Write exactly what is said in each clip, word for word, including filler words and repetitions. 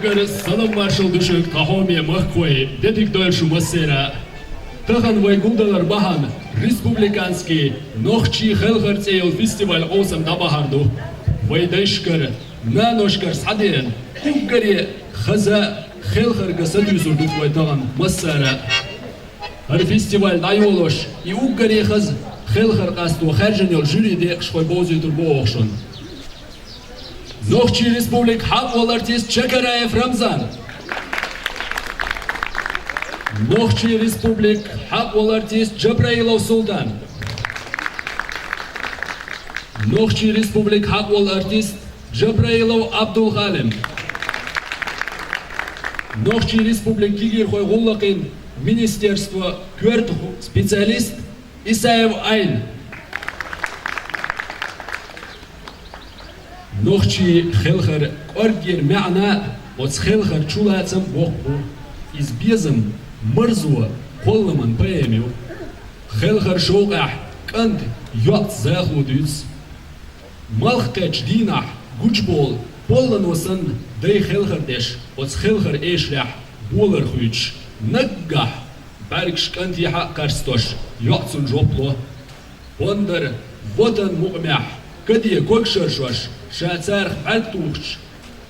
Салам-маршал ду шуьга, тхан хьоме махкахой, де дика дойла шу массеран. Тахан вай гулдалар бахьан республиканский «Нохчий хелхар» цӀе йолу фестиваль къовсам дӀабахьар ду. Вай дайшкара, наношкара схьадеана, уггаре хаза хелхар ган сатуьйсур ду вай тахана массара. ХӀара фестиваль дӀайолош, и уггаре хаза хелхар къасто хаьржина йолу жюри декъашхой бовзуьйтур бу оха шуна. Нохчийн Республикан хьакъ волу артист Чакараев Рамзан. Нохчийн Республикан хьакъ волу артист Джабраилов Султан. Нохчийн Республикан хьакъ волу артист Джабраилов Абдулхалим. Нохчийн Республикан кегийрхойн гӀуллакхийн министерствон коьрта специалист Исаев Айн. Нохчийн хелхаран кӀоргера маьӀна а, оцу хелхаран чулацам а боккха бу. Иза безам, марзо, кхолламан поэма ю. Хелхаран шовкъехь кӀант йоӀца захало дуьйцу. Малх кхечу дийнахь гучуболу поллано санна, дай хелхар деш, оцу хелхаран эшарехь болар хуьйцуш, наггахь бӀаьргаш кӀантехьа а кхарстош, йоӀ цунна жоп ло. Пондар ватан мукъамехь каде ког шаршош, ша царах бӀаьрг тухучу,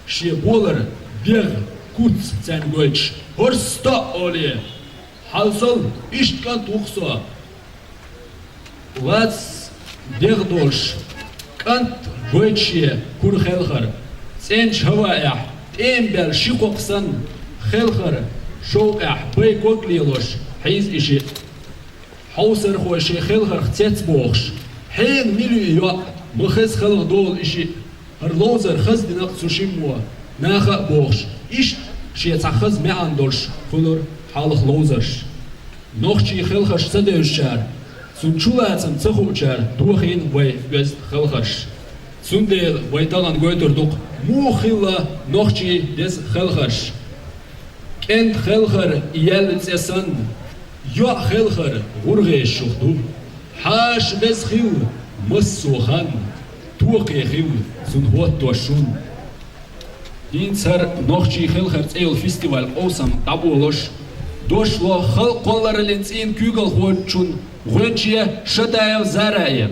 шен болар бегӀ, куц царна гойтуш, хӀорш стоӀ олий, хьалсал, иштта кӀант ву-кх со. Вац дегӀ долуш, кӀант гойту шен кура хелхар. ЦӀеначу хӀаваэхь тӀема баьлла ши кхокха санна, хелхаран шовкъехь бай ког лелош, хьийза и шиъ. Хьовсархой шайн хелхарх цецбохуш, хьенан мила ю и йоӀ, ма хеза хелха долу и шиъ. ХӀара ловзар хаза дина-кх цу шиммо, наха а бохуш, иштта шен цхьа хаза маьӀна долуш хуьлура хьалха ловзарш. Нохчийн хелхарш ца девзачара, цуьнан чулацам ца хуучара дохийна вай оьзда хелхарш. Цундела вай тахана гойтур ду-кх муха хилла нохчийн деза хелхарш. КӀентан хелхар яьлла цӀе санна, йоӀан хелхар гӀургӀешах ду. Хьаша беза хилла массо а хан, токхе хилла цунна хӀоттош шун. ХӀинца хӀара «Нохчийн хелхар» цӀе йолу фестиваль къовсам дӀаболош, дош ло халкъ кхоллараллин цӀийнан куьйгалхочун гӀоьнче Шатаев Зарае.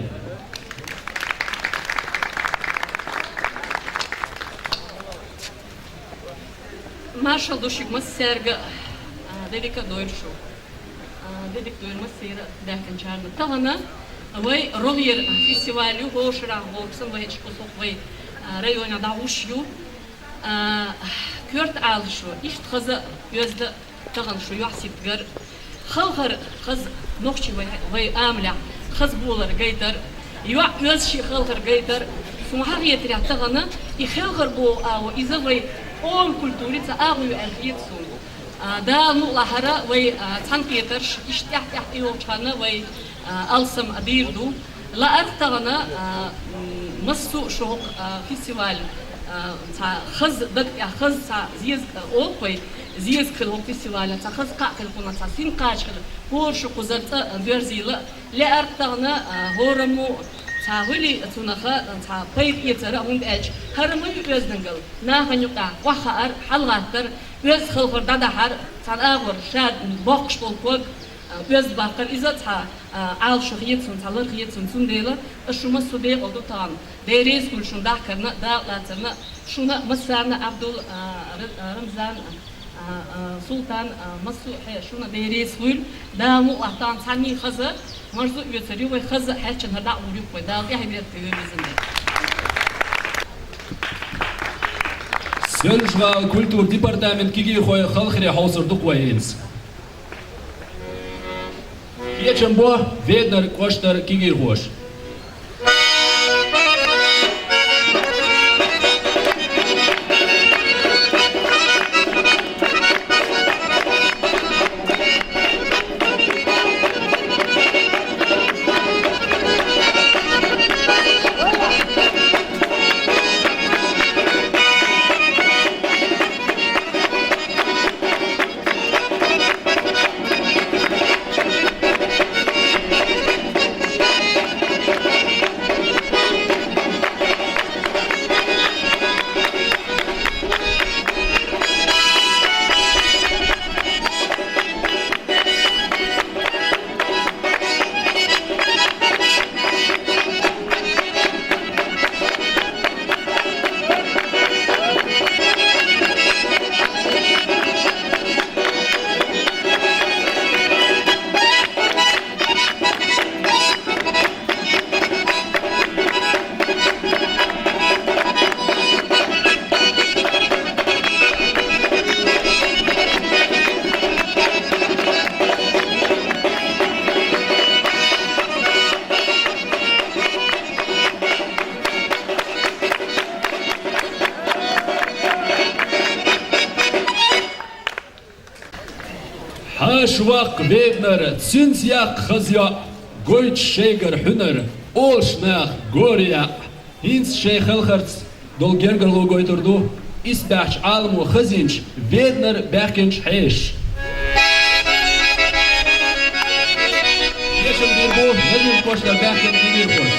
Маршалла ду шуьга массаьрга, а, де дика а дойла шу. А, де дика дойла массеран даьхкинчарна. Тахана вай рогӀера фестиваль ю, хӀора шарахь бохург санна, вай хӀеташ кхузахь вай, а, районехь дӀагӀуш ю. А, коьрта Ӏалашо, иштта хаза а, оьзда а тахана шу юьхь-сибат гар. Хелхар хаза нохчий вай, вай амалехь хаза болар гайтар, йоӀ оьзда шен хелхар гайтар. Суна хетарехь тахана и хелхар боху агӀо, иза вай къоман культурин цхьа агӀо ю аьлла хета суна. А, Дала мукъалахь, хӀара вай, а, цхьаьнакхетарш иштта тӀаьхь-тӀаьхьа йолчу ханна вай, а, алсам а дийр ду. Лаьара тахана, а, м, массо а шо хӀокху, а, фестиваль, а, цхьа хаза даг тӀехь, хаза цхьа зезаг, а, олу вай, зезаг хилла хӀокху фестивалехь, цхьа хаза кхаъ хилла, кхунах цхьа синкхача хилла, хӀора шу кхузара цӀа доьрзийла, лаьара тахана, а, хӀораммо цхьа гӀуьли цунах, цхьа пайда эцара, хӀунда аьлча хӀара ма ю оьздангалла, нахана юкъахь охьахаар, хьалагӀаттар, оьзда хелхар дӀадахьар, цхьана агӀор ша боккхуш болу ког, а, оьзда баккхар, иза цхьа, а, Ӏалашо хета суна, цхьа лар хета суна, цундела ас шу массо а декъала ду тахана. Дела реза хуьлда шуна дахкарна, дакъалацарна, шуна массарна, Абдул, а, Ра-, а, Рамзан, а, а, Султан, а, массо а хье-, шуна Дела реза хуьлда. Дала мукъалахь тахана цхьанний хаза, марзо а оьцур ю вай, хаза а хьаьрчина хӀара дӀа а гӀур ю вай. Дала тӀаьхье беркате вевзина. Соьлжа-ГӀалин культуран департаментан кегийрхой халхаре хьовсур ду-кх вай хӀинца. Кечам бо Веданарг кӀоштара кегийрхоша. Швакъ Веданар, цинц яккха хаза йоӀ, гойтуш шайгара хьунар, олуш наха гора яӀ. ХӀинца шайн хелхарца долу гергарло гойтур ду, исбаьхьчу Ӏаламо хазийначу Веданара баьхкинчу хьешаша. Кечам бийр бу Нажин кӀоштара баьхкина динархоша.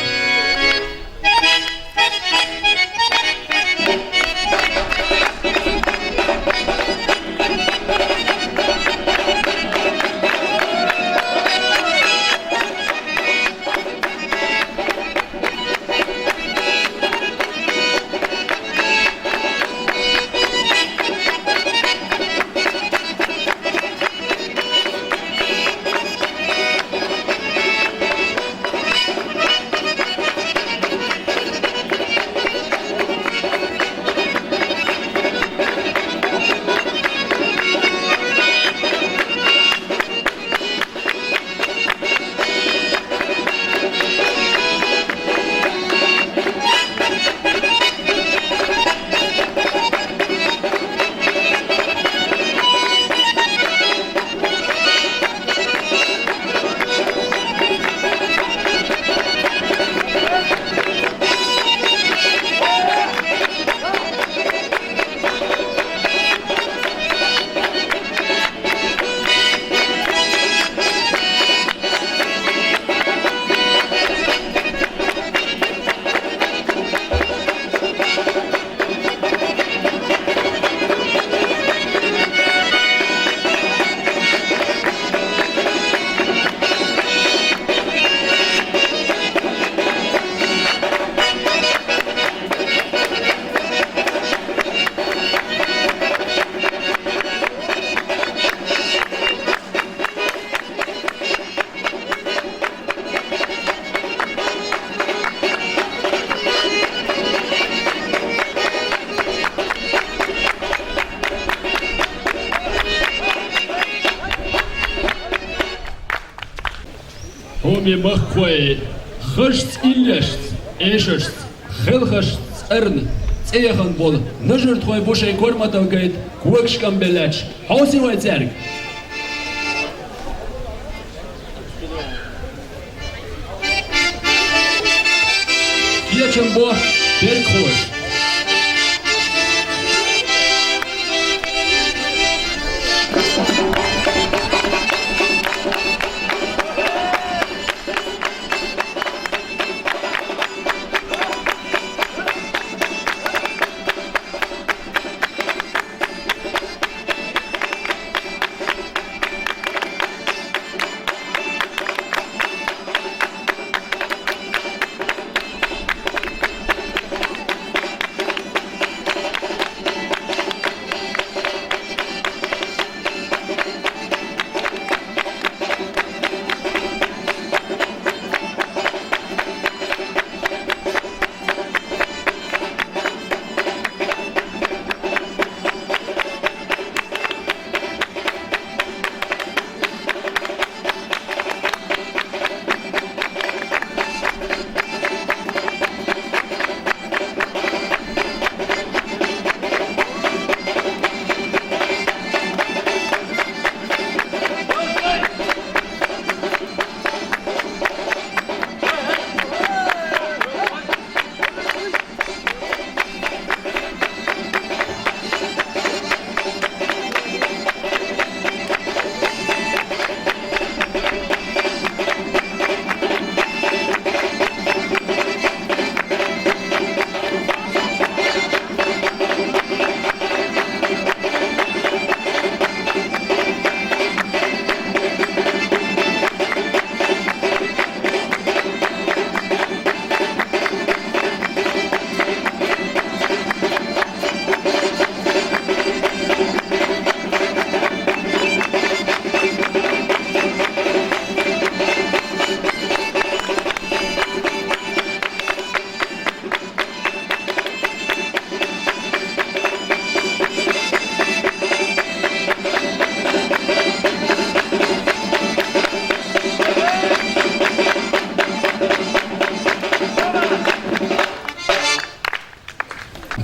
Хьоме махкахой, хазачу иллешца, эшаршца, хелхашца цӀарна цӀе яхана болу нажартхой бу шайн корматалла гайта когаш кӀамбеллаьча. Хьовсий вай цаьрга! Кечам бо бергхоша.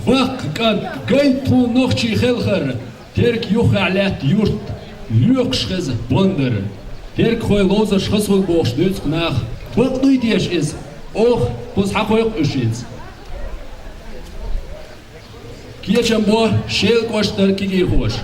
Ваккха кӀант, гайта тхуна нохчийн хелхар, Терк юххехь лаьтта юрт. Лоькхуш хеза бондар. Теркахой ловзарш хазахула бохуш дуьйцу-кх наха. Бакъ дуй теша иза? Оха кхуза схьакхойкху уьш хӀинца. Кечам бо Шелан кӀоштара кегийрхоша.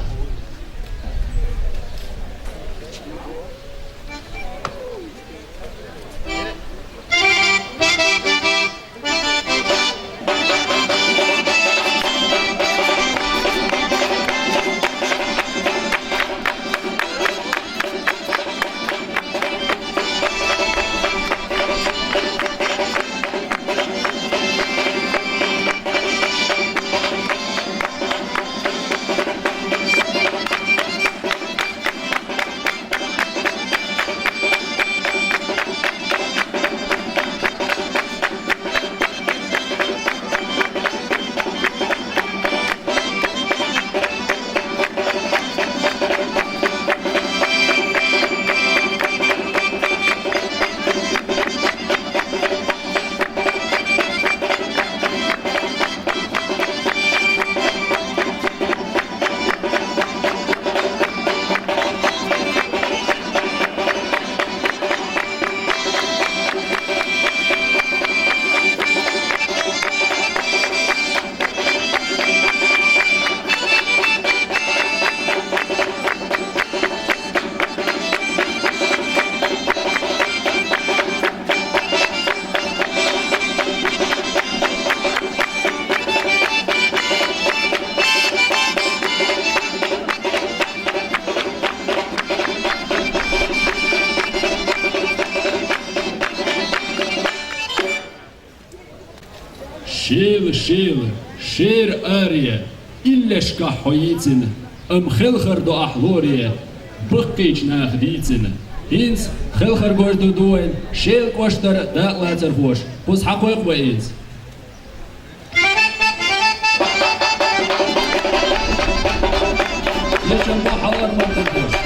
Шела, Шела, шера аре, иллешкахь хьо йийцина, амма хелхар до ахь лоре, баккхийчу наха дийцина. ХӀинца хелхар гож ду ду вайн Шелан кӀоштара дакъалацархоша, кхуза схьакхойкху вай иза. Кечам бо хьалхара маттахь.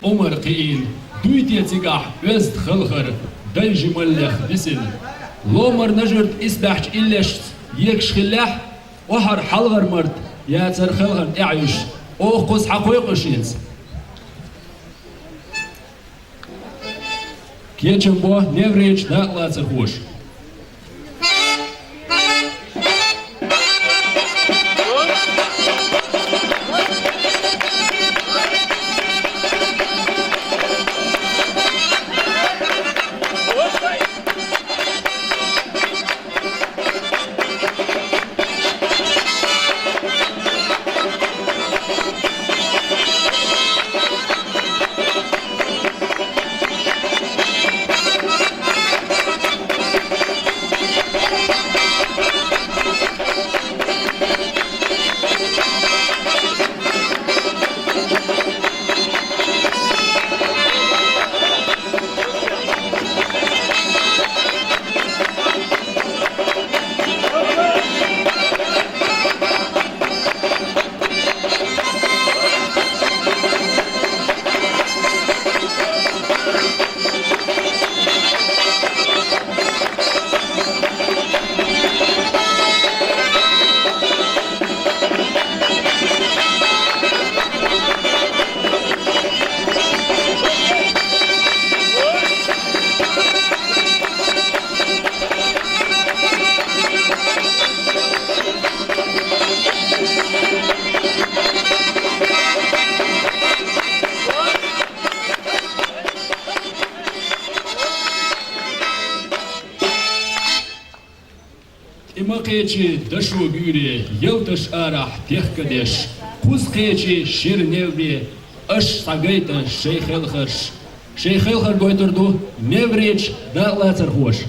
Ӏумар кхиийна, дуй те цигахь оьзда хелхар, дайжи маллех дисина. Ломар нажурт исбаьхьчу иллешца екаш хиллехь, охьар хьалхара март яцара хелхар тӀаьхьа йиш, оха кхуза схьакхойкху шеца. Кечам бо невречу дакъалацархоша. И ма кхечи дашо гуьйре, ялташ арахь техкадеш, кхуза кхечи шира невре, аш схьагайта шайн хелхарш. Шайн хелхар гойтур ду невречу дакъалацархоша.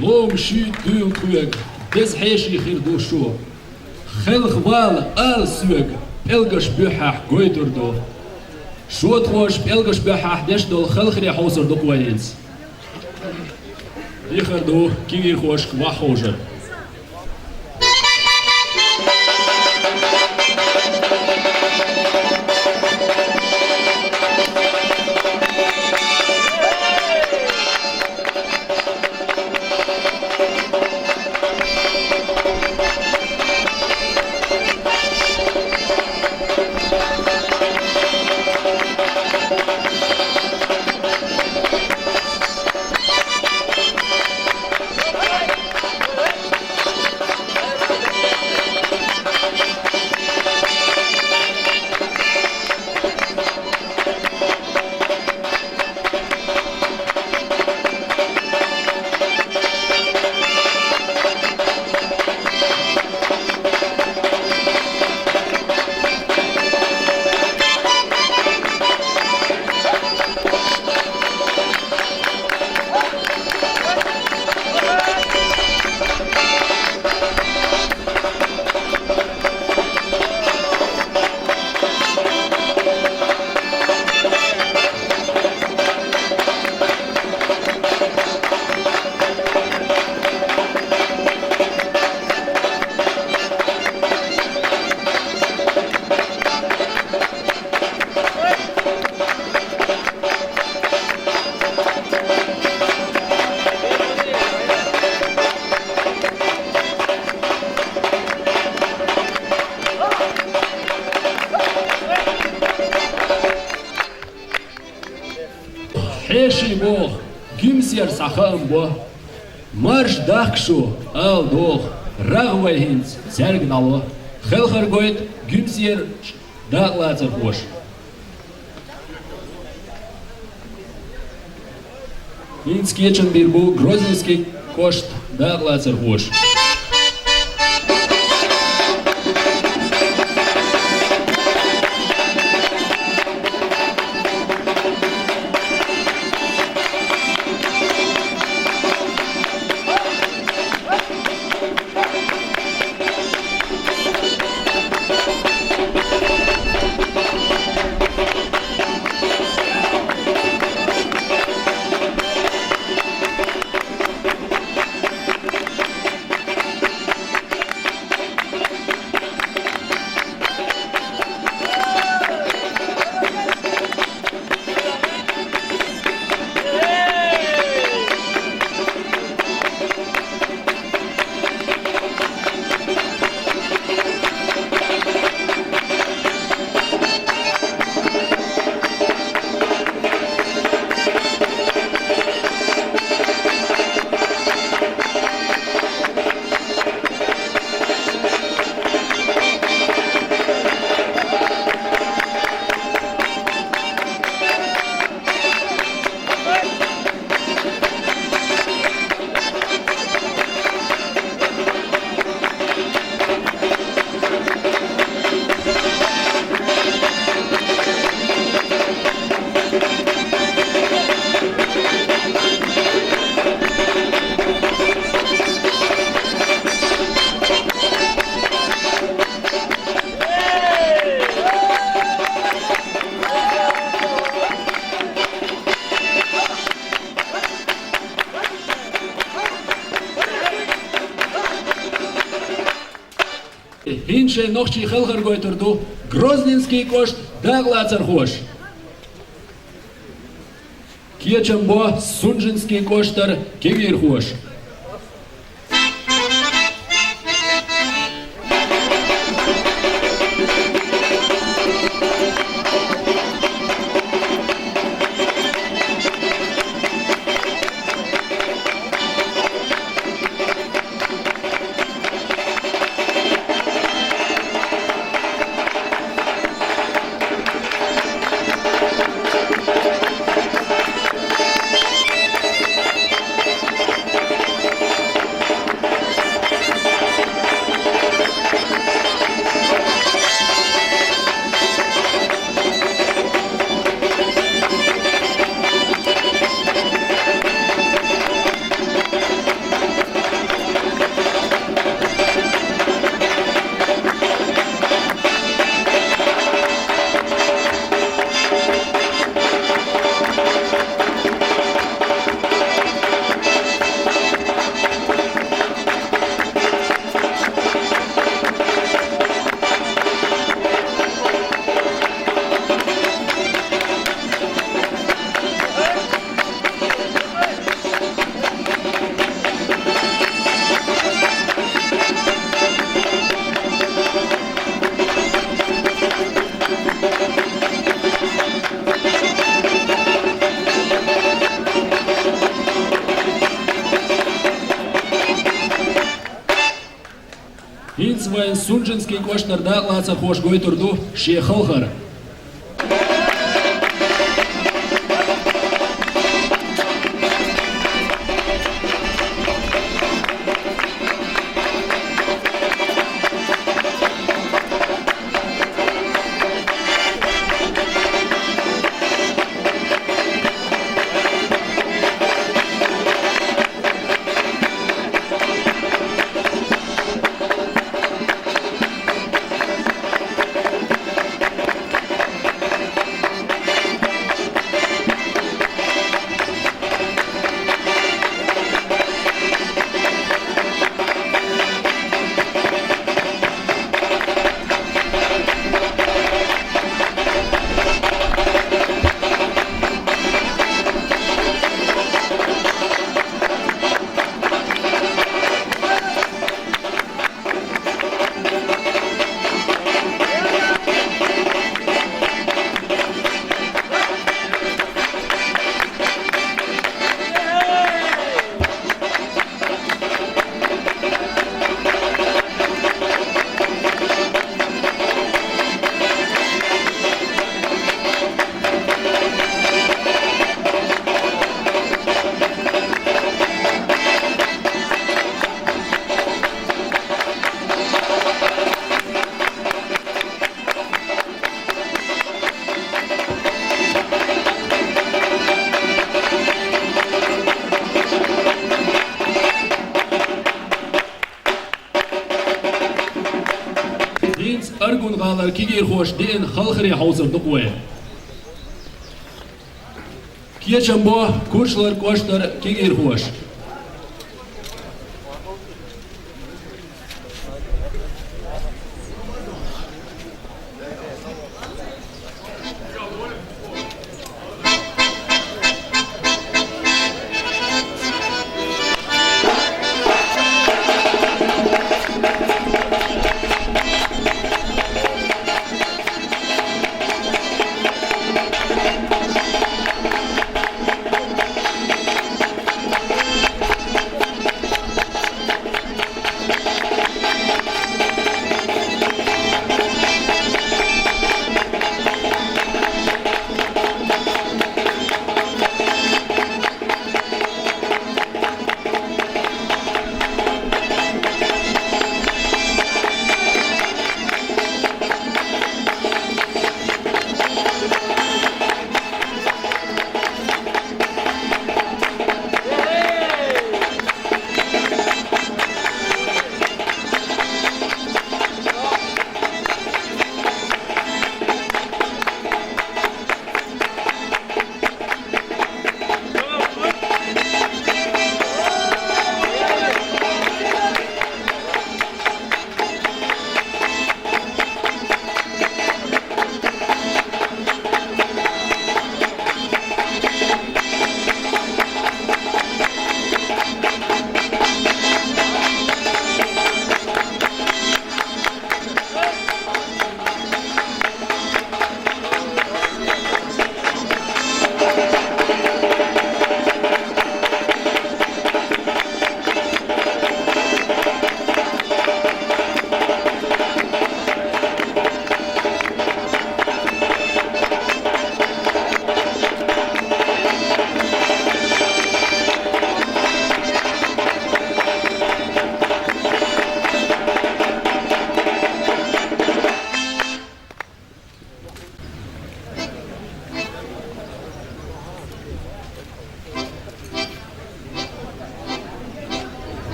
Лома шуьйта дуьйла тхоьга, деза хьеший хир ду шу. Хелха вала ала соьга, пӀелгаш буьххьехь гойтур ду. Шо тхоьш пӀелгаш буьххьехь деш долу хелхаре хьовсур ду-кх вай хӀинца. Дехар ду кегийрхошка ваха ховшар. Хьеший боху, Гуьмсера схьа хаам бо. Марша дахка шу, ала доху, рагӀ вай хӀинца цаьрга дӀало. Хелхар гойту Гуьмсерчу дакъалацархоша. ХӀинца кечам бийр бу Грозненский кӀоштан дакъалацархоша. Шоай нохчий халхар гойтур ду Грозненский кӀоштан дакъалацархоша. Кечам бо Сунженский кӀоштара кегийрхоша. ХӀинца вайн Сунженский кӀоштара дакъалацархоша гойтур ду шоай халхар. ХӀинца Аргун-гӀалара кегийрхоша деана халхаре хьовсур ду-кх вай. Кечам бо Курчалара кӀоштара кегийрхоша.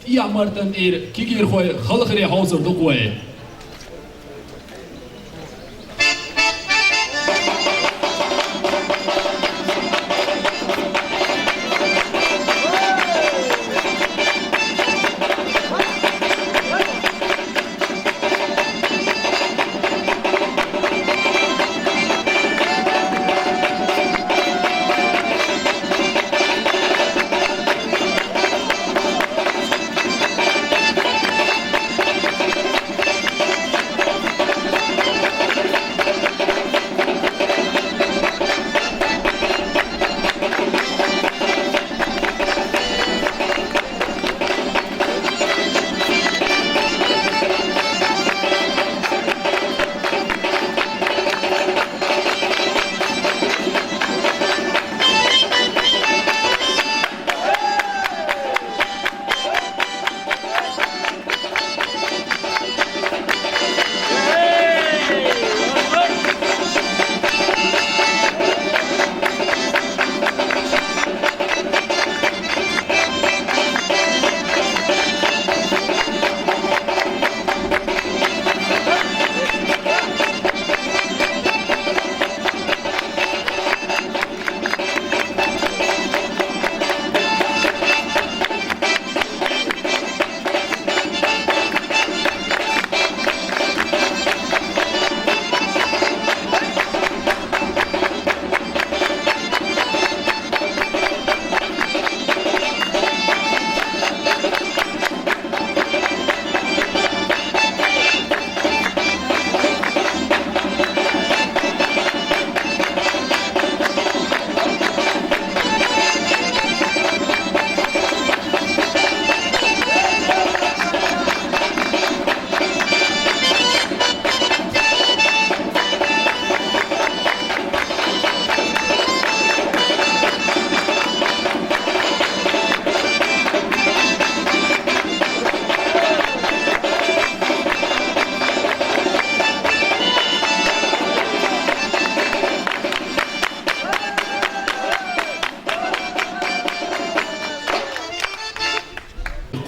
Ямартан тӀера кегийрхой халхаре хьовзар ду-кх вай.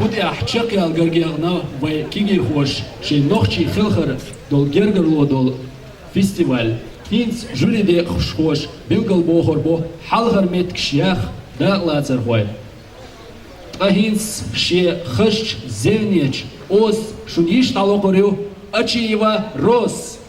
Кху тӀехь чекхъяла гаргагӀа вай кегийрхоша шайн нохчийн хелхар долу гергарло долу фестиваль. ХӀинца жюри декъашхоша билгалбохур бу хьалхара меттигаш яха дакъалацархой. Ткъа хӀинца шен хазачу зевнечу озаца шуна йиш дӀалокхур ю Ачиева Роза.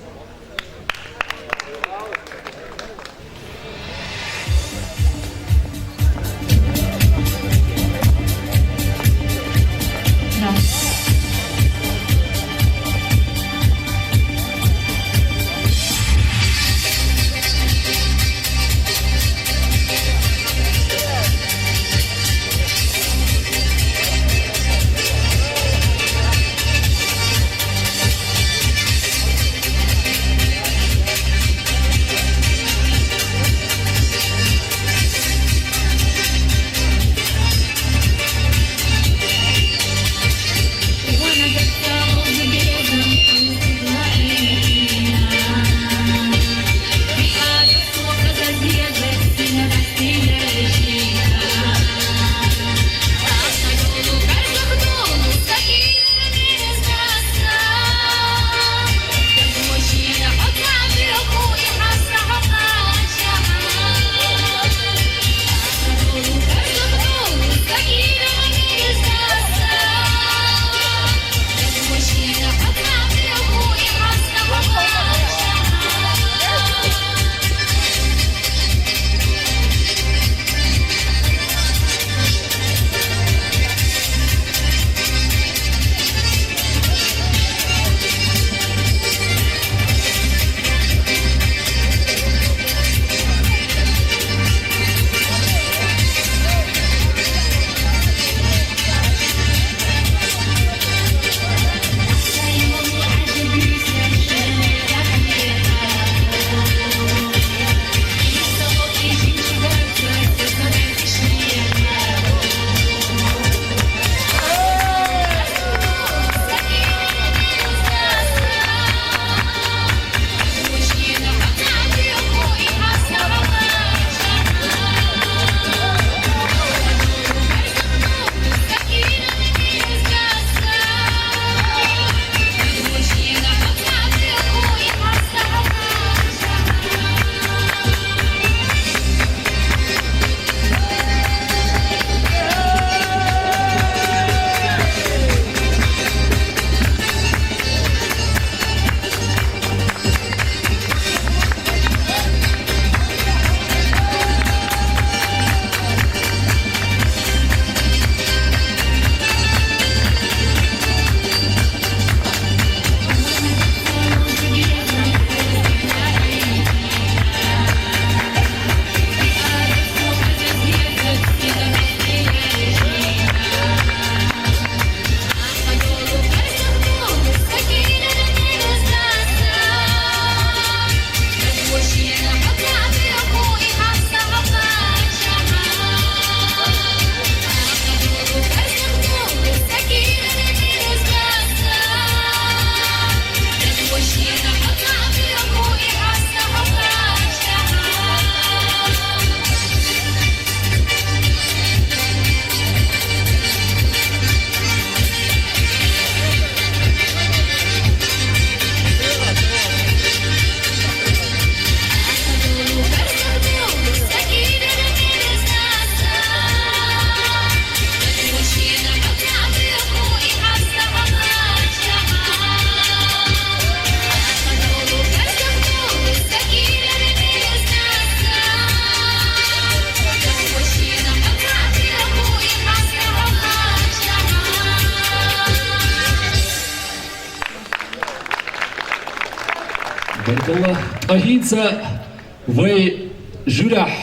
Ткъа хӀинца вай жуьрехь,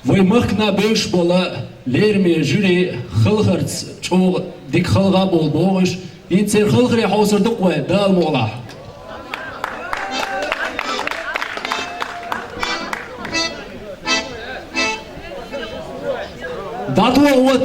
вай махкана бевзаш бола лераме жуьре халхарца чӀогӀа дика халха болу бохуш, хӀинца церан халхаре хьовсур ду-кх вай, Дала мукъалахь. ДӀатоха, вот.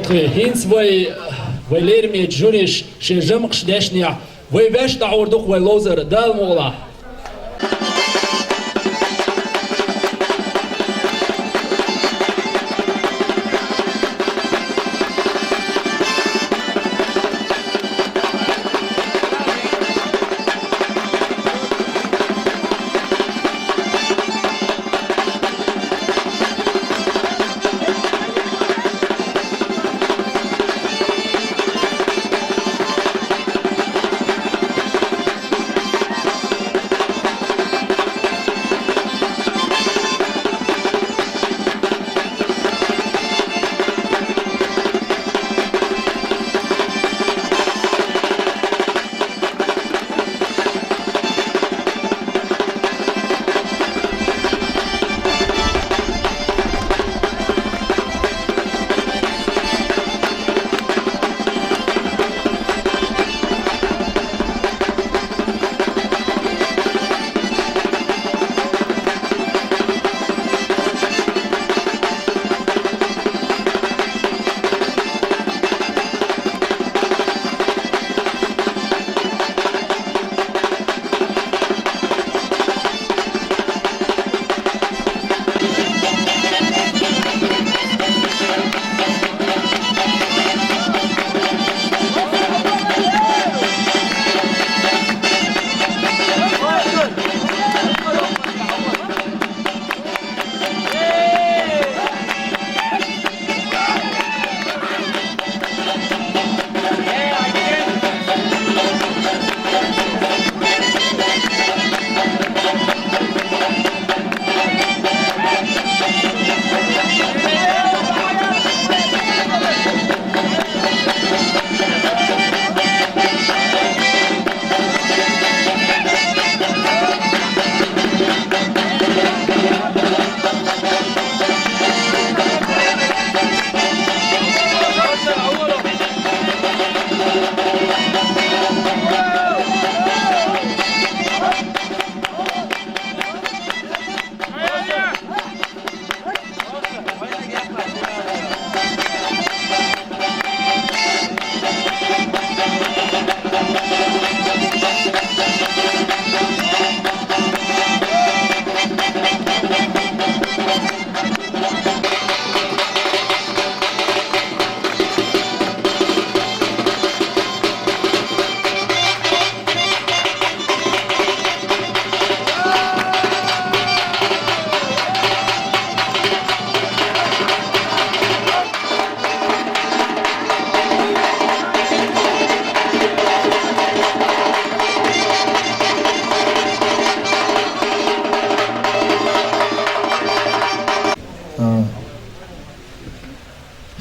ХӀинца вай, вай лераме жюриш шайн жамӀаш дешнехь, вай ваьш дӀагӀур ду-кх вай ловзар, Дала мукъ лахь.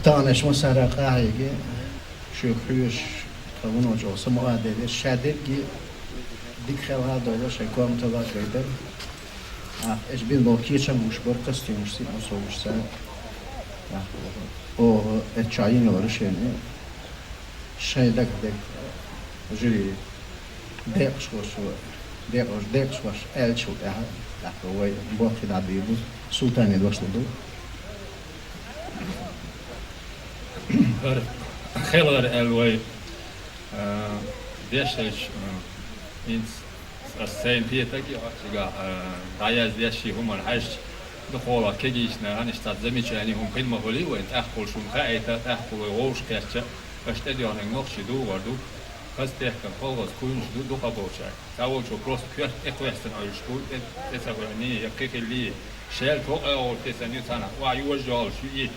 Тахана аша массара къахьега, шух хьоьжуш, тхан вуно чӀогӀа самукъадерг, ша дерриге дика хьалха а довла, шайн комнаталла а гайтар. Ах, эш бина болу кечам гуш бара, костюмаш сиъ ма совгӀуш цара. Ах, оха, эц чохь йина йолу шена, шайн дагах дерг, жюри, декъашхоша, декъаш-, декъашхоша аьллачул тӀаьхьа, тӀаккха вай боххий дӀадийр ду, Султане дош лур ду. ХӀара хелхар аьлла вай, а, дешдайча, а, хӀинца ас сайна кхетарг а, цигахь, а, дӀаяздеш ши хӀуманна хьаьжча, дукхахьолахь кегийчу нахана иштта цхьа замечани хӀума хин ма хуьлий вайн, тӀаккха шуна хаийта, тӀаккха вай вовшахкхетча, аша тӀедоьгӀнарг нохчий дугӀур ду, хаза техкан, колхоз куьйнаш ду, дукхахболчаьрга. Цхьаволчо просто коьрта тӀекхоьссина Ӏуьллуш бу, тӀе, тӀе ца хоьттина, я кхин хилла, шаьлта хӀокху агӀор тесна ю, цхьанхьа охьа йожа йолуш ю и.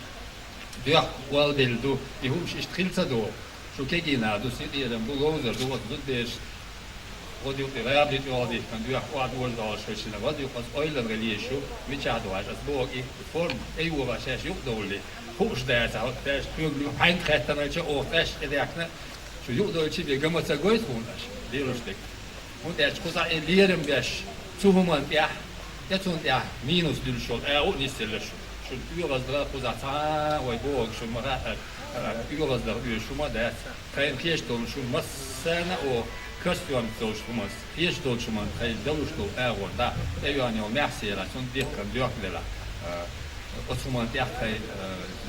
Доьхка олделла ду, и хӀумаш иштта хила ца догӀу. Шу кегий нах ду, синкъерам бу, ловзар ду, оцу зудабераш гӀодаюкъе гӀаьрди чӀогӀа дихкина, доьхка охьадожа долуш хилча, гӀодаюкъе аса ойланга лезаш ю, мичахь ду хьажа, аса боху и форма тӀейогӀу шаьш юкъадовлале, хууш дацахь, хӀокху шаьш тоьгахь хьаьнга хаьттинарча оха тӀаьшка тӀедаьхкина, шу юкъадойлучу бен ган ма ца гойту хьуна аша лелош дерг. ХӀунда аьлча кхузахь и лерам беш, цу хӀуманна тӀехь, я цунна тӀехь минус дуьллуш йолу агӀо а нисделла шу. Шуна оьгӀаздаха кхузахь цхьа а вай бохург шуна ма хаьа, оьгӀаздаха оьшу хӀума а дац. Тхайна хезаш долу шуна массарна а оха костюмца долчу хӀуманца, хезаш долчу хӀуманна тхайна далуш долу агӀор дӀа, тӀейогӀна йолу маьхсера, цунна дихкан доьхна делахь. Оцу хӀуманна тӀехь тхайн,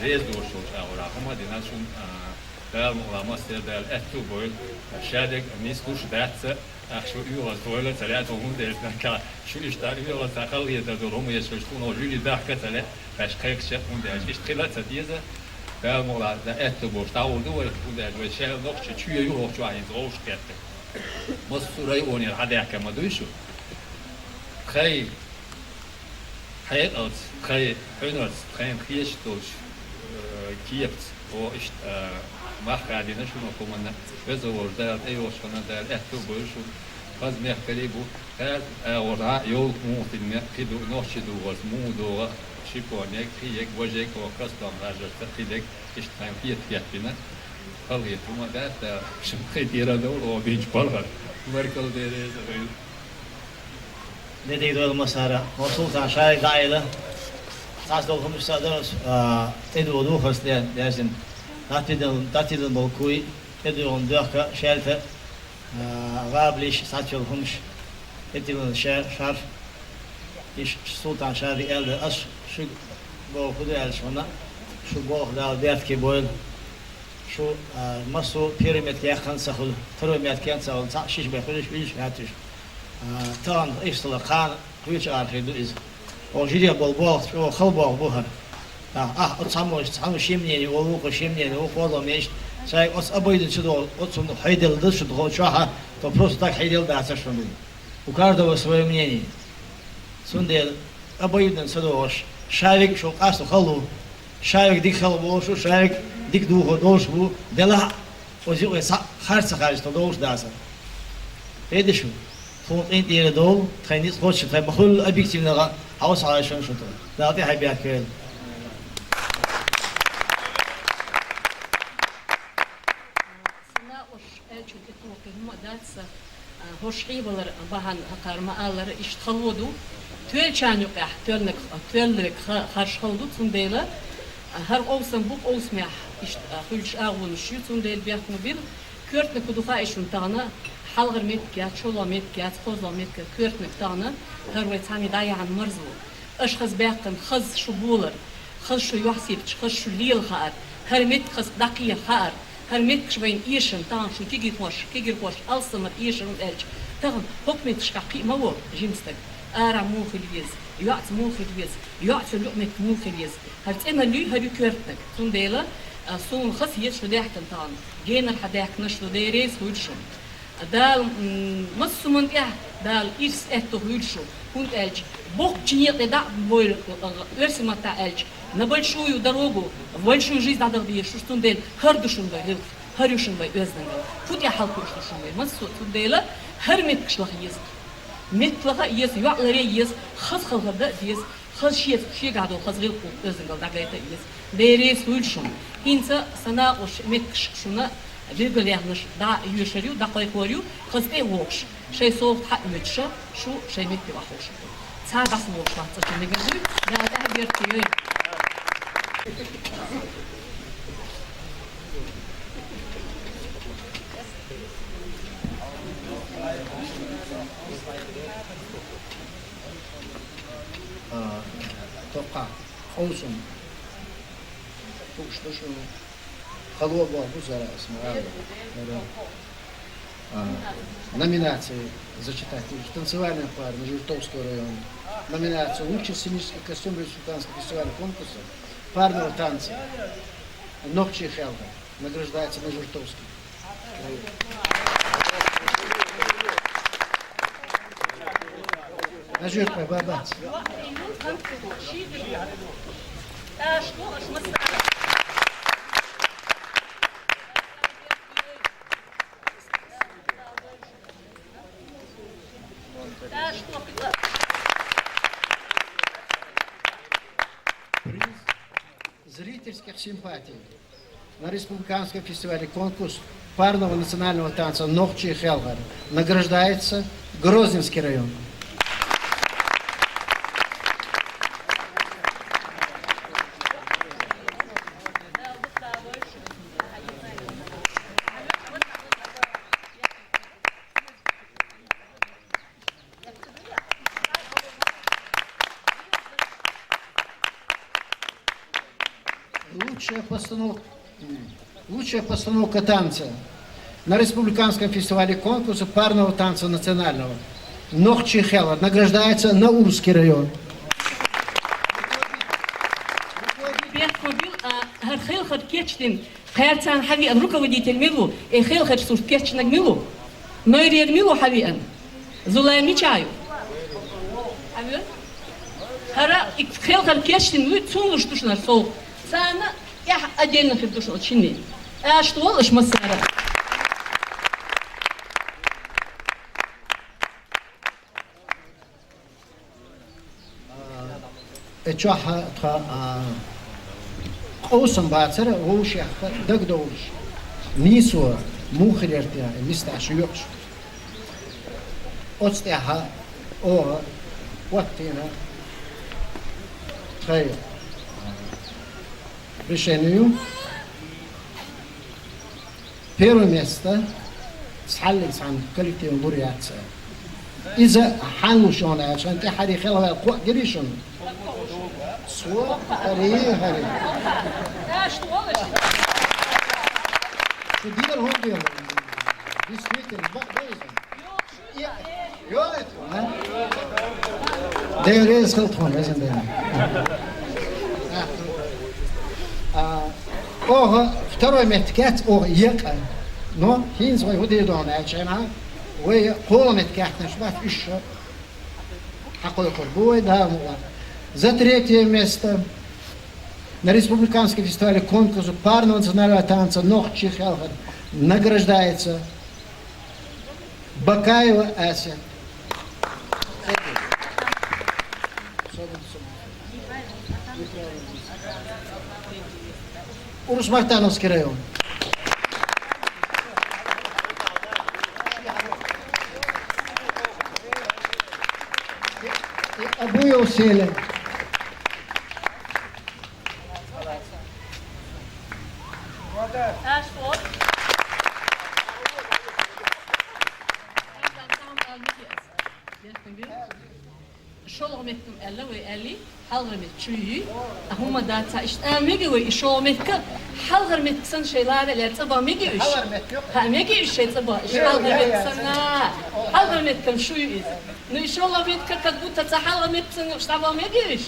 э, реза доцуш долчу агӀора хӀума а дина шуна, э, Дала мукъ лахь, массеран Дала аьтту а бойла, шадерг а нийса гуш дац, ахь шу оьгӀаз дойла ца лаьа, хӀунда аьлча шу иштта оьгӀаз ца халахетар долу хӀума еш, шуна жуьлий дахка ца лаьа, шаьш кхайкхича, хӀунда аьлча иштта хила а ца деза, Дала мукъ лахь, Дала аьтту а болуш дӀагӀур ду вай, хӀунда аьлча вай шаьл нохча чоь ю хӀокху чохь хӀинца вовшах кхетта. Массо а районера хьадаьхка ма дуй шу. Тхайн хьекъалца, тхайн хьуьнарца, тхайна хеташ долчу, э, кепаца, о, иштта, э, мах а дина шуна хӀокху хӀуманна, веза волчу Дала тӀейогӀучу ханна Дала аьтту а бойла шуна, хаза мехкарий а бу, кхаьрда агӀор дӀа йовлакх муха дина кхин ду, нохчийн дугӀарца муха догӀу, шифонерг, кхиерг, важерг, о, кастом харжарца кхидерг, иштта тхайна хета кеп бина, халахета хӀума дац, Дала шуна кхин тӀера а довла, о, бинчу балхара, баркалла дерриг а. Де дийр дойла массара, хӀокху Султан Шарик дӀаайла, цхьацца долу хӀумнаш ца а дара, а, тӀедугӀу ду хаза тӀе, яздина. ДӀатидина, дӀатидина болу куй, тӀедугӀун доьхка, шаьлта, а, гӀабалиш, цхьацца йолу хӀумнаш, тӀедиллина ша-, шарф. Иштта Султан Шарик аьлла дара, ас шуьга боху хӀун ду аьлча хьуна, шу болх Дала беркате бойла. Шу, а, массо а первый метка яьккхина ца хуьлу, второй метка яьккхина ца хуьлу, цхьаъ шиша бен хуьлуш, вуьлуш хӀоьттуш. А, тахана иштта кхана кхечу арахь хир ду иза. Оха жирех болу болх чӀогӀа хала болх бу хӀара. А, ахь оцу цхьаммо, цхьаммо шен мнение олу, вукхо шен мнение олу, кхозлагӀа мешан. Шайга оцу обоюдно ца догӀу, оцунна хьайделла ду шу доху чохь, то просто так хьайделла дацара шуна. У каждого своё мнение. Цундела обоюдно ца догӀуш, Шарик шу къасто хала ву, Шарик дика хала волуш ву, Шарик дика духар долуш ву, делахь а, оцу юкъе цхьаъ харц ца харжа тхо долуш дацара. ХӀета шу, тхуна къинтӀера довла, тхайн ницкъ кхоччуш, тхайн ма-хуьллу объективно гӀа, хьовса хьалайшан шу тхо. Дала тӀаьхье бехкейла. Санна уьш аьллачун тӀе туху хӀума а дац сан, а, хӀорш хьийбалар бахьана хӀокхара ма-аллара, иштта хало ду. Тоьллачарна юкъехь тоьллинарг, тоьллинарг ха-, харш хала ду, цундела, а, хӀара къовсам бу къовсамехь, иштта, а, хуьлуш агӀонаш ю, цундела бехк ма бира. Коьртаниг хӀун ду хаьий шуна тахана, хьалхара меттиг яц, шолгӀа меттиг яц, кхозлагӀа меттиг, коьртаниг тахана, хӀара вай цхьаьна дӀаяхьна марзо. Аша хаза баьккхина, хаза шу болар, хаза шу юьхь сипча, хаза шу лела хаар, хӀара меттиг хаза дӀакхехьа хаар, хӀара меттигаш вайна эшар, тахана шун кегийрхоша, кегийрхоша алссамар эшар, хӀунда аьлча тахана хӀокху меттигашкахь кхиа ма во жима стаг. Арахь муха хила веза, йоӀца муха хила веза, йоӀца йолу юкъаметтиг муха хила еза. ХӀара цӀена луьй, хӀара ю коьртаниг. Цундела, а, суна хаза хета шу даьхкина тахана, генара хьан даьхкина шу, Дела реза хуьлда шуна. Дала, м, массо а хӀуманна тӀехь Дала ирс аьтто хуьлда шу, хӀунда аьлча боккхачу некъе дӀа а бойла, оьрсийн маттахь аьлча, на большую дорогу в большую жизнь дӀадала дезаш шу, цундела хӀара ду шуна вай гӀиллакх, хӀара ю шуна вай оьздангалла. Кху тӀехь хьалакхуьуш ду шуна вай массо а, цундела хӀара меттигаш лаха еза. Меттиг лаха а еза, йоӀ ларе а еза, хаза хала хир дан а деза. Хаза шеца, шегахь долу хаза гӀиллакх оьздангалла дӀагайта а еза. Дела реза хуьлда шуна. ХӀинца сан накъостий меттигаш шуна билгалъяьхнарш дӀа йоьшур ю, дӀакхайкхор ю, хаза тӀе а вогӀуш, шайн совгӀат хьаоьцуш, шу шайн метте вахош ду. Цхьа дӀасавогӀуш вац цӀа чу мегар дуй, Дала тӀаьхьа беркате йойла. А, тоххьа, къовсам. Хууш ду шуна. Хало а боху бу сара ас ма аллара. А, номинации зачитать. Танцевальная пара Нажертовского района. Номинация «Лучший сценический костюм республиканского фестиваля конкурса парного танца «Нохчий Хелга». Награждается Нажертовский. Нажертовый бабац. Приз зрительских симпатий на республиканском фестивале конкурс парного национального танца «Нохчий Хелгар» награждается Грозненский район. Лучшая постановка, лучшая постановка танца на республиканском фестивале конкурса парного танца национального «Нохчий хелхар» награждается Наурский район. Бехк бил, а, хӀара хелхар кечдина, кхаьрцарна хьавеана руководитель мила ву, э, хелхар сурт кечнаг мила ву? Нойрера мила ву хьавеана? Зулай мича ю? Хьавеана? ХӀара и хелхар кечдина вуй, цунна луш ду шуна хӀара совгӀат. Царна тӀехь отдельно хир ду шуна шинне. Аш волаш массара. Э, чохь тха, а, къовсам бацара вовшех дагадовлуш. Нийсо муха хир яра те, э, мисташ йоькъуш. Оцу тӀехь оха хӀоттийна тхайн решение ю. Первое место цхьаллиг цхьана коллективан лур яц. Иза хьан луш йогӀна аьлча, хьан тӀаьхьарий хелхаваьлла кхоъ гирий шуна? Со, хӀарий, хӀарий. Шу дера хӀун дела? Действительно, бакъ ду иза. Дела реза хила тхуна, везан Дела. А, оха второй меттиг яц, оха екъа. Но хӀинца вай хӀун дийр ду аьлча, вай кхоалгӀа меттиг яьхнарш бац, уьш хьакхойкхур бу вай, Дала мукъ лахь. За третье место на республиканском фестивале конкурса парного национального танца «Нохчий хелхар» награждается Бакаева Ася. Урус-Мартановский район. Абуев Селя. ШолгӀа меттиг аьлла вай аьлли, хьалхара меттиг шу юй. А хӀумма дац, иштта ала мегий вай, и шолгӀа меттиг, хьалхара меттиг санна шайн лара лер цӀа бан мегий уьш? Хьалхара меттиг ю. Хьа, мегий уьш шайн цӀа бан, иштта хьалхара меттиг санна. Хьалхара меттиг шу ю иза. Ну, и шолгӀа меттиг как будто цхьа хьалхара меттиг санна, иштта бан мегий уьш?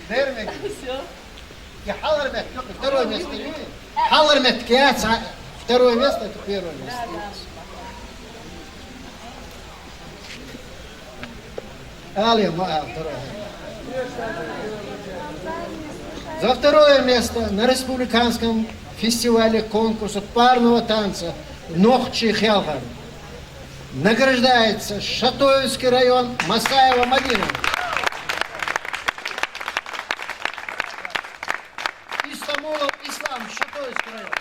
Дер мегий. Всё. И хьалхара меттиг ю, второе место ю. Хьалхара меттиг яц, а второе место — это первое место. Али ма а второе. За второе место на республиканском фестивале конкурса парного танца «Нохчий хелхар» награждается Шатоевский район, Масаева Мадина. Истамулов Ислам, Шатоевский район.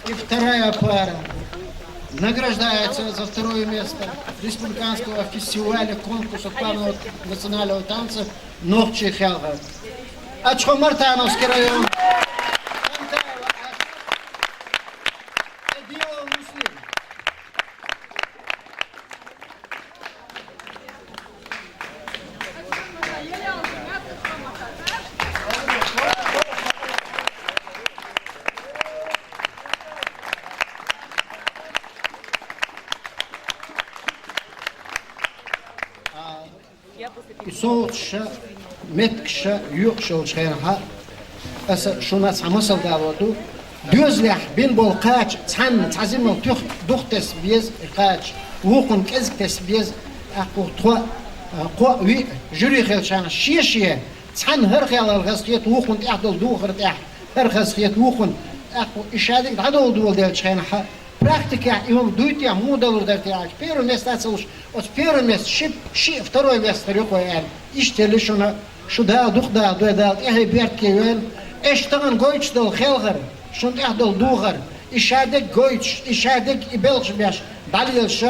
И вторая пара награждается за второе место республиканского фестиваля конкурса парного национального танца «Нохчий хелхар». Ачхо, Мартановский район. Эдилов Муслим. И совгӀаташ, меттигаш йоькъуш йолчу хенахь, аса шуна цхьа масал дало ду. Доьзалехь бина болу кхача цхьанна цхьа зимал туьха духатесна беза, и кхача вукхунна кӀезиг тесна беза, тӀаккха тхо, а, кхоъ, виъ жуьри хилчахьана, шен-шен цхьанна хӀара хелхар хазахета, вукхунна тӀехь долу духар тӀехь хӀара хазахета, вукхунна, тӀаккха и шадерг дӀадовла доладелчу хенахь, практикехь и хӀума дуй те, муха далур дара те аьлча, первое место а ца луш, оцу первое место шиъ, шиъ второе место хир ю-кх аьлла. Иштта елла шуна, шу Дала дукха дахадойла, Дала тӀаьхье беркате йойла. Аша тахана гойтуш долу хелхар, шуна тӀехь долу духар, и шадерг гойтуш, и шадерг и белхаш беш дӀалелаш,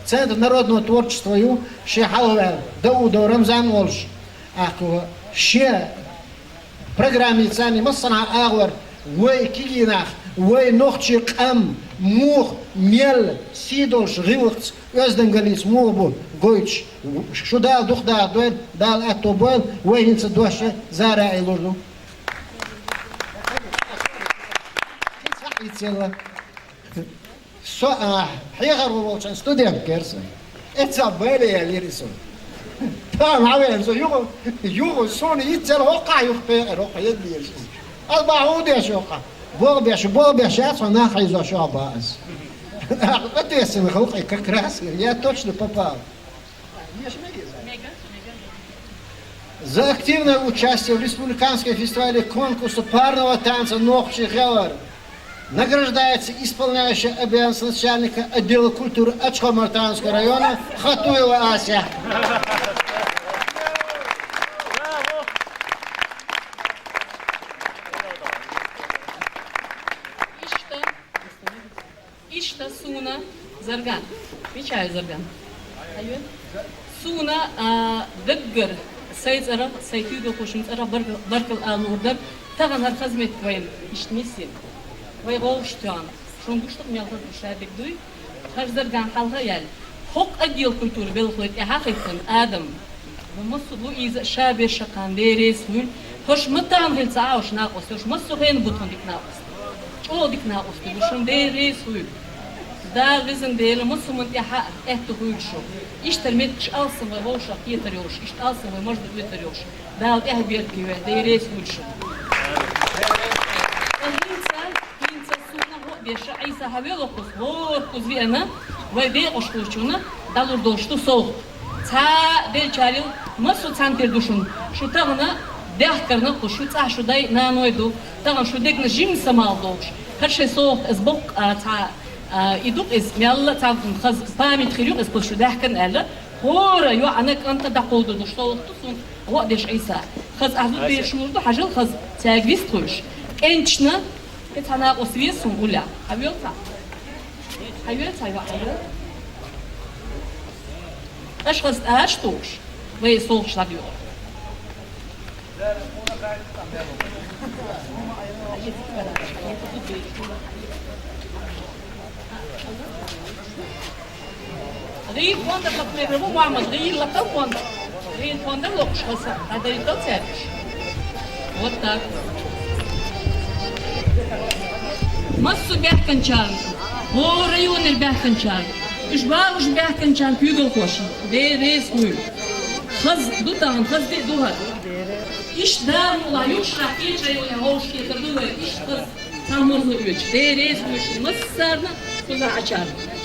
Центр народного творчества ю шен хьалхаваьлла, Даудов Рамзан волуш, тӀаккха шен программица массанхьа агӀор Вай кегий нах, вай нохчий къам муха, мел сий долаш гӀиллакхца, оьздангаллица муха ба гойташ, шу Дала дукха даха дойла, Дала аьттув бойла, вай хӀинца дош Зарае лур ду. Со, а, хьехархо волча студентка яр со. Э, цхьа бале яьлар из сона. Тахана хьавеана со, юха, юха, сона йицъяьлар хӀокхахьа юха пекъар, хӀокхахьа еза дезаш из. Аз бахьа хӀун деш йоах? БогӀ беш, богӀ беш яц хьо, нах хьийзош йоах бах аз. Ответственный халкъ, как раз, я точно попал. За активное участие в республиканском фестивале конкурса парного танца «Нохчий гӀелар» награждается исполняющая обязанности начальника отдела культуры Ачхой-Мартановского района Хатуева Ася. Иштта, иштта суна Зарган. Мичай Зарган? Хьайоьл? Суна, а, даггара сай цӀерагӀа, сай куьйгалхочун цӀерагӀа баркал-, баркал ала лур дар, тахан хӀара хаза меттиг вайна иштта нийсъенна. Вай гӀовгӀаш тоьхна. Шун гуш да-кх мел хаза шадерг дуй? ХӀара Зарган хьалха а яьлла, хӀокху отдел культуры белхалой тӀехьа а хӀиттина адам, ва массо а Луиза а ша бер ша кхана, Дела реза хуьлда. ХӀорш ма тахана хилла ца Ӏа уж накъостий, хӀорш массо а хенахь бу тхона дика накъостий. ЧӀогӀа дика накъостий бу шун, Дела реза хуьлда. Дала везан Дела массо а хӀуманна тӀехьа а аьттув хуьлда шун. Иштта меттигаш алсам вай вовшах кхетар йолуш, иштта алсам вай мажда оьтар йолуш, Дала тӀехьа беркате йойла, Дела реза хуьлда шун. ХӀинца, хӀинца суна хӀоъ деша Ӏийса хьавел воккхус, хӀора кхуза веана, вай декъашхочунна дӀалур долуш ду совгӀат. Цхьа делчарел массо а цхьаьнатера ду шуна. Шу тахана даьхкарна кху, шу цӀахь шу дай, наной ду. Тахана шу дегнаш жимма самал долуш. ХӀара шайн совгӀат аз боккха, а, цхьа, а, и ду-кх иза, мелла а цхьа хаза память хир ю-кх иза, кху шу даьхкарна аьлла. ХӀора йоӀана кӀанта дӀакховдалуш совгӀат ду суна, хӀоъ деша Ӏийса. Хаза ахьа зудбераш лур ду, хьажал хаза, цаьрга вист хуьлуш. КӀенташна, и цхьа накъост веза суна уллехь. Хьавел цхьа. Хьавел цхьа, йоӀ, хьавел. Аша хаза тӀаш тухуш, вай совгӀаташ дӀадоьлху. ГӀийла фонда, например, ву Мухьаммад, гӀийла лакхал фонда. ГӀийла фонда локхуш хаза, хьадайтал цаьргаш. Вот так. Массо а баьхканчарна, хӀора районера баьхканчарна, уьш балуш баьхканчарна куьйгалхошна, Дела реза хуьлда. Хаза ду тахана, хаза де а ду хӀара. Иштта Дала мукъ лахь, юха шарахь кхечу районехь вовшахкхетар ду вай, иштта хаза. Цхьа марзо оьцуш, Дела реза хуьлда шуна массарна, кхузахь Ӏачарна.